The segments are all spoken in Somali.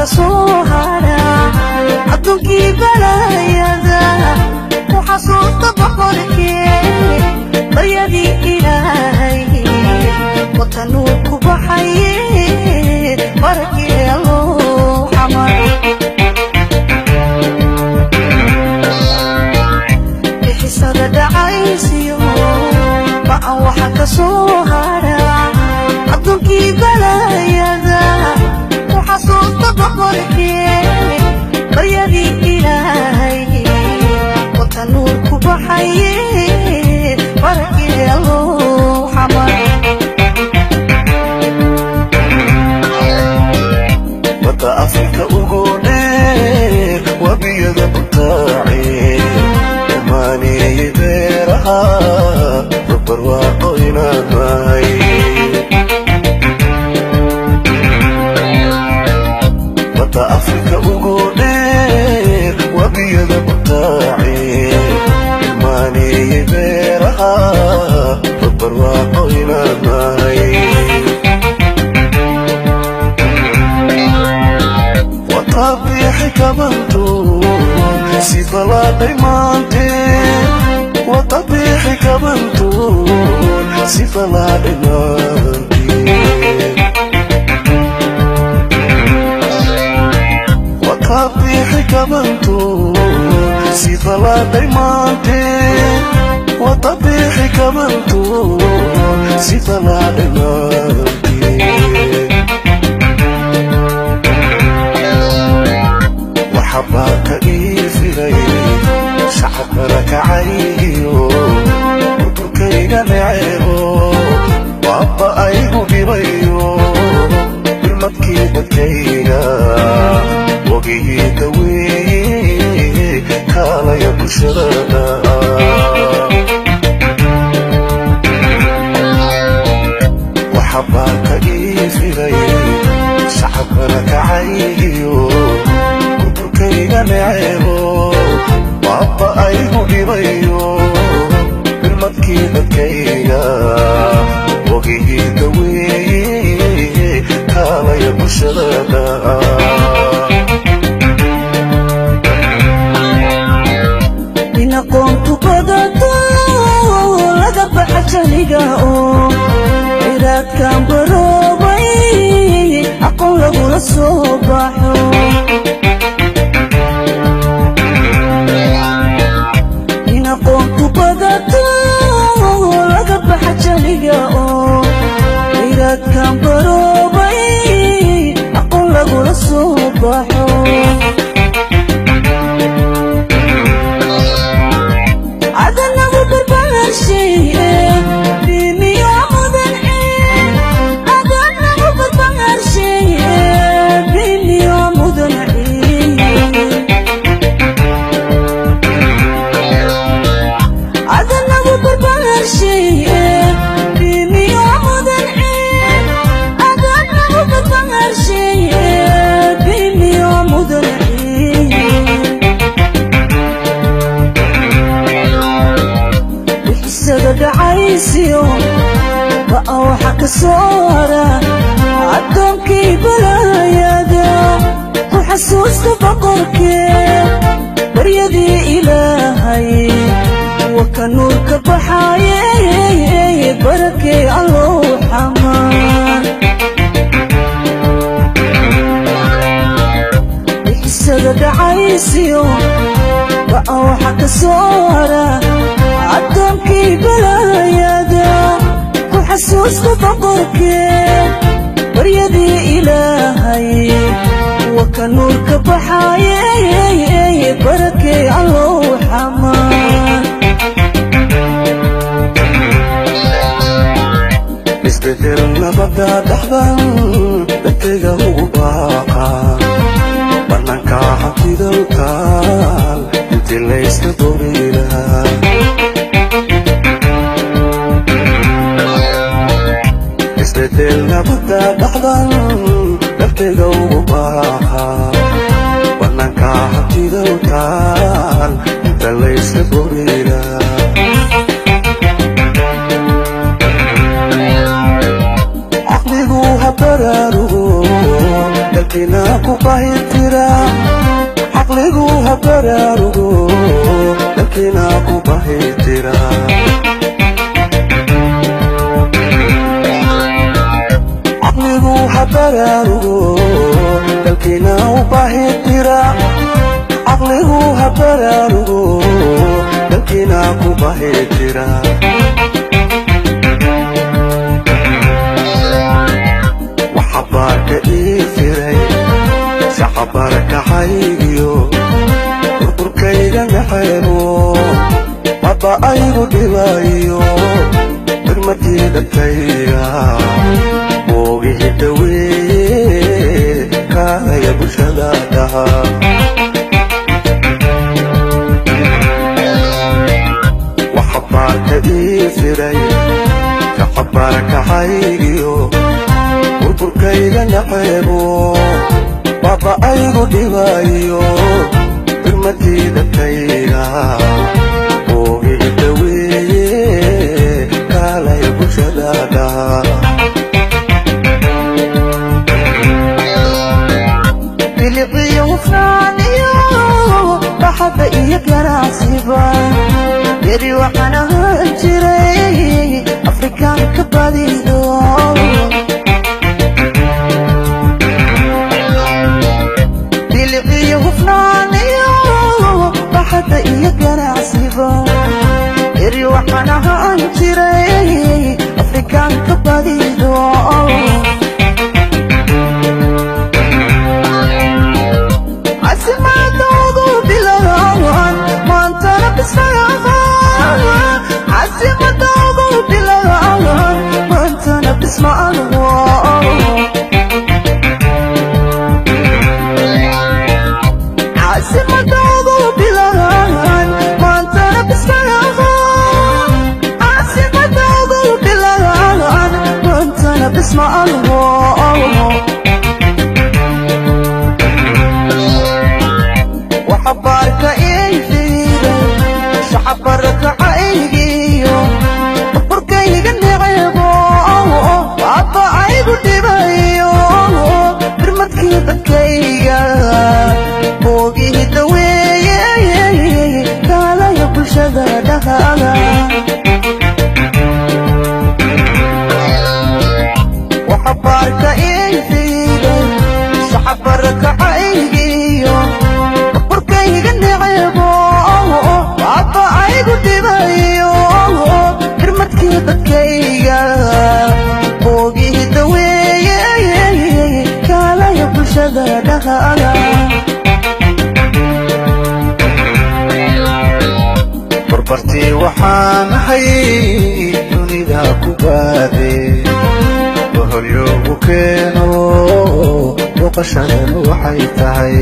ka soo hara adduunkii balaayada ku xasuusta boqorkee baryadii Ilaahay watanuu ku baxaye barakee Alloo xamar. Bixisada dhacaysiyo ba'an waxa ka soo hara adduunkii balaayada ku xasuusta boqorkee baryadii Ilaahay watanuu ku baxaye barakee Alloo xamar. Badda Afrika ugu dheer, wabiyada butaace, dhamaaneeyey beeraha, barwaaqo inaan nahay. Badda Afrika ugu dheer, wabiyada butaace, dhamaaneeyey beeraha, barwaaqo inaan nahay. Watabiixi kabantu si balaadhay maante, watabiixi kabantuun si balaadhay maante, watabiixi kabantuun si balaadhay maante, watabiixi kabantuun si balaadhay maante. Waxbaa ka ii filay shacabkana kacaygiyo burburkayga neceebo, waaba aygu dhibayo bilmadkii dadkayga wogigii daweeye kaalaya bulshadana. Waxbaa ka ii filay shacabkana kacaygiyo burburkayga neceebo, waaba aygu dhibayo bilmadkii dadkayga wogigii daweeye kaalaya bulshadana. In aqoontu badato laga baxa jahliga oo ciraadkan baroobay aqoon lagula soo baxo. In aqoontu badato laga baxa jahliga oo ciraadkan baroobay aqoon lagula soo baxo. Adanagu barbaarshaye bimiyo mudan, adanagu barbaarshaye bimiyo mudan, adanagu barbaarshaye bimiyo mudan, adanagu barbaarshaye bimiyo mudan. Bixisada dhacaysiyo ba'a waxa ka soo hara addoonkii balaayada ku xasuusta boqorkee baryadii Ilaahay waka nuurka baxaaye barakee Allow xamaan. Bixisada dhacaysiyo ba'a waxa ka soo hara addoonkii balaayada ku xasuusta boqorkee baryadii Ilaahay waka nuurka baxaaye barakee Allow xamaan. Isbedel nabada dhaxdan dadkayga ugu baaqa, bannaanka hantida u taal intii layska borilahaa. Isbedel nabada dhaxdan dadkayga ugu baaqa, bannaanka hantida u taal inta layska borilahaa. Caqligu ha baraarugo, dalkina ku Bahi tira caqligu ha baraarugo, dalkiina ku bahi tira. Caqligu ha baraarugo, dalkiina u bahi tira. Caqligu ha baraarugo, dalkiina ku bahi tira. Waxabaarka ii firay shacabarakacaygiyo burburkayga naxeebo, baba aygu dhibayo birmadii dadkayga boogihii dhaweeye, kaalaya bulshada dhaha. Waxabaarka ii firay shacabarakacaygiyo burburkayga naxeebo, baba aygu dhibayo birmadii dadkayga boogihii dhaweeye, kaalaya bulshada dhaha. Biliqiyo hufnaaniyo baxadda iyo ganacsiba beri waxaan ahaan jiray Afrikaanka badido. Biliqiyo hufnaaniyo baxadda iyo ganacsiba beri waxaan ahaan jiray Afrikaanka badido. Casimadoodu bilawan maantana bismagaha, casimadoodu bilawan maantana bismaalwo. Casimadoodu bilawan maantana bismagaha, casimadoodu bilawan maantana bismaalwo. Waxabaarka ii fiiray shacabarakacaygiyo burburkayga necebo, baba aygu dhibayo birmadkii dadkayga boogihii daweeye, kaalaya bulshada dhahaga. Waxabaarka ii fiiray shacabarakacaygiyo burburkayga necebo, baba aygu dhibayo birmadkii dadkayga boogihii daweeye, kaalaya bulshada dhahaga. Barbartii waxaan ahay dunida ku baade, boholyoogu keeno booqashadan waxay tahay.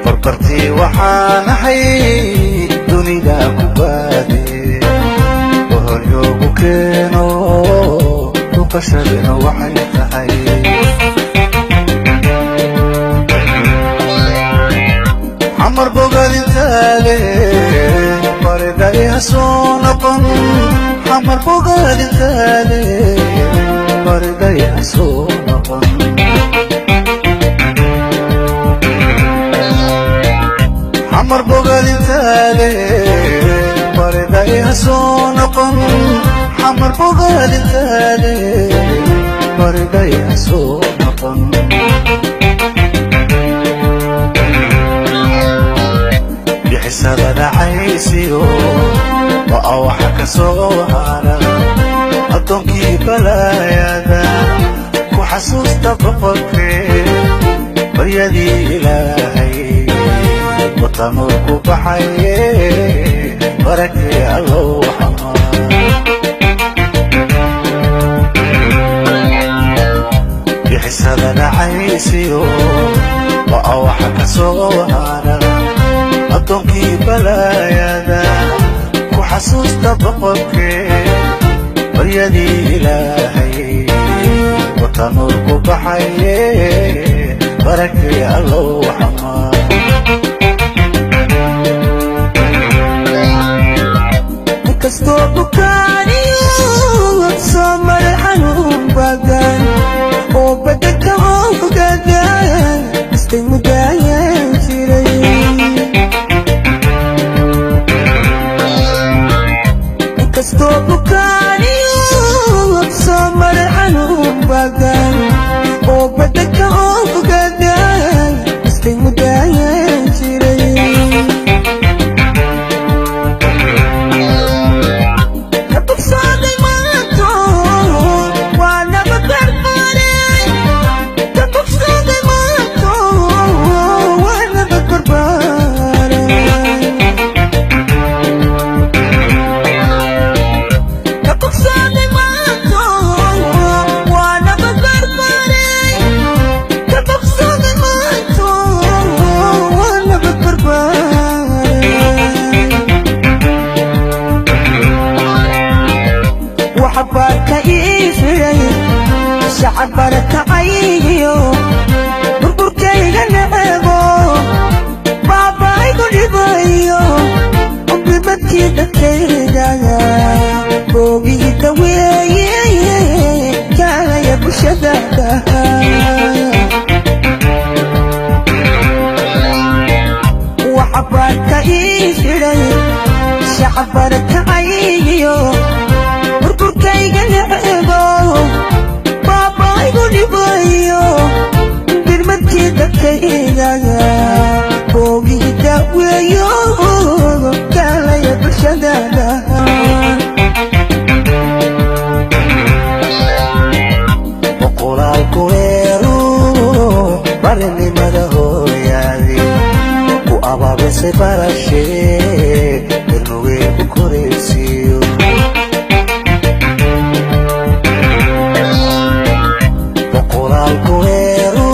Barbartii waxaan ahay dunida ku baade, boholyoogu keeno booqashadan waxay tahay. Xamar bogaadintaale bariday ha soo noqon, xamar bogaadintaale bariday ha soo noqon. Xamar bogaadintaale bariday ha soo noqon, xamar bogaadintaale bariday ha soo noqon. Bixisada dhacaysiyo waa waxa ka soo hara addoonkii balaayada ku xasuusta boqorkee, baryadii Ilaahay watanuu ku baxaye, barakee Allow xamaa. Bixisada dhacaysiyo waa waxa ka soo hara addoonkii balaayada ku xasuusta boqorkee, baryadii Ilaahay watanuu ku baxaye, barakee Allow xamaa. Inkastoo bukaaniyo soo maray xanuun badan. Shacab barakacayiyo burburkayga necebo, baabaaygu dhibayo, birmadkii dadkayga boogii daaweeyo, kaalaya bulshadada. Boqolaal kuweeru barinimada hooyaadi ku abaabisay barashee, irnugee ku koraysiiyo. Boqolaal kuweeru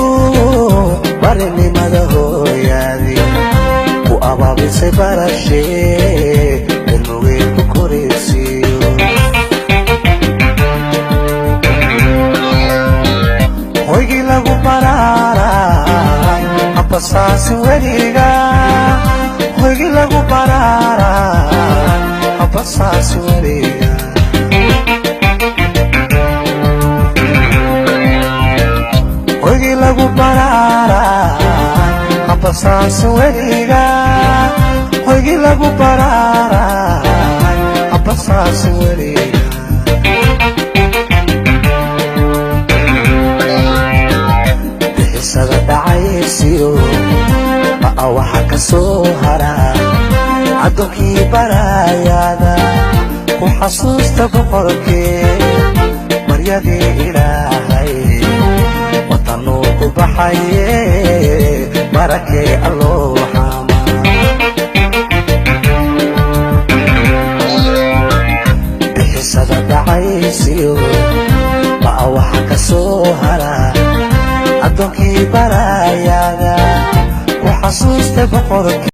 barinimada hooyaadi ku abaabisay barashee, irnugee ku koraysiiyo. Hoygii lagu baraaray habasaasi weliga, hoygii lagu baraaray habasaasi weliga. Hoygii lagu baraaray habasaasi weliga, hoygii lagu baraaray habasaasi weliga. Bixisada dhacaysiyo ba'a waxa ka soo hara, addoonkii baraayaada ku xasuusta boqorkee, baryadii Ilaahay watanuu ku baxaye, barakee alloo xama. Bixisada dhacaysiyo ba'a waxa ka soo hara, addoonkii baraayaada ku xasuusta boqorkee.